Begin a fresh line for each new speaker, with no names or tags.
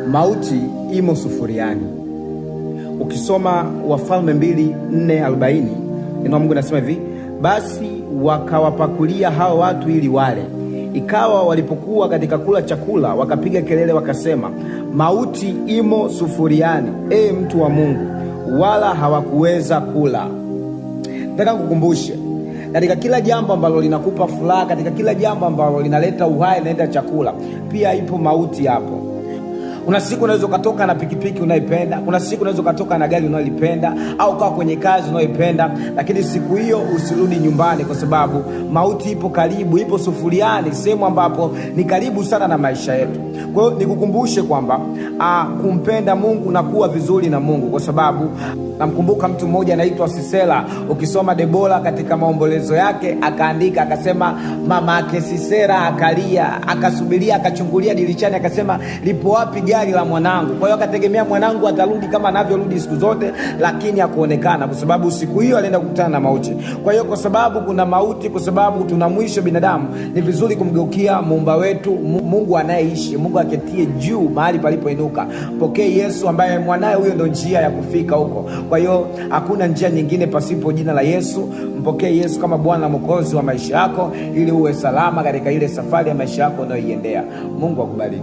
Mauti imo sufuriani. Ukisoma Wafalme 2:4-40, neno la Mungu nasema hivi: basi wakawapakulia hao watu ili wale. Ikawa walipokuwa katika kula chakula, wakapiga kelele wakasema, mauti imo sufuriani, e mtu wa Mungu, wala hawakuweza kula. Nataka kukumbushe katika kila jambo ambalo linakupa furaha, katika kila jambo ambalo linaleta uhai, linaleta chakula, pia ipo mauti hapo. Kuna siku unaweza ukatoka na pikipiki unaipenda, kuna siku unaweza ukatoka na gari unalipenda, au ukawa kwenye kazi unayoipenda, lakini siku hiyo usirudi nyumbani, kwa sababu mauti ipo karibu, ipo sufuriani, sehemu ambapo ni karibu sana na maisha yetu. Kwa hiyo nikukumbushe kwamba kumpenda Mungu na kuwa vizuri na Mungu, kwa sababu namkumbuka mtu mmoja anaitwa Sisera. Ukisoma Debora katika maombolezo yake akaandika akasema, mama ake Sisera akalia, akasubiria, akachungulia dirishani, akasema lipo wapi gari la mwanangu? Kwa hiyo akategemea mwanangu atarudi kama anavyorudi siku zote, lakini hakuonekana, kwa sababu siku hiyo alienda kukutana na mauti. Kwa hiyo kwa sababu kuna mauti, kwa sababu tuna mwisho binadamu, ni vizuri kumgeukia muumba wetu, Mungu anayeishi, Mungu aketie juu mahali palipoinuka. Pokee Yesu ambaye mwanaye huyo ndo njia ya kufika huko. Kwa hiyo hakuna njia nyingine pasipo jina la Yesu. Mpokee Yesu kama Bwana Mwokozi wa maisha yako, ili uwe salama katika ile safari ya maisha yako unayoiendea. Mungu akubariki.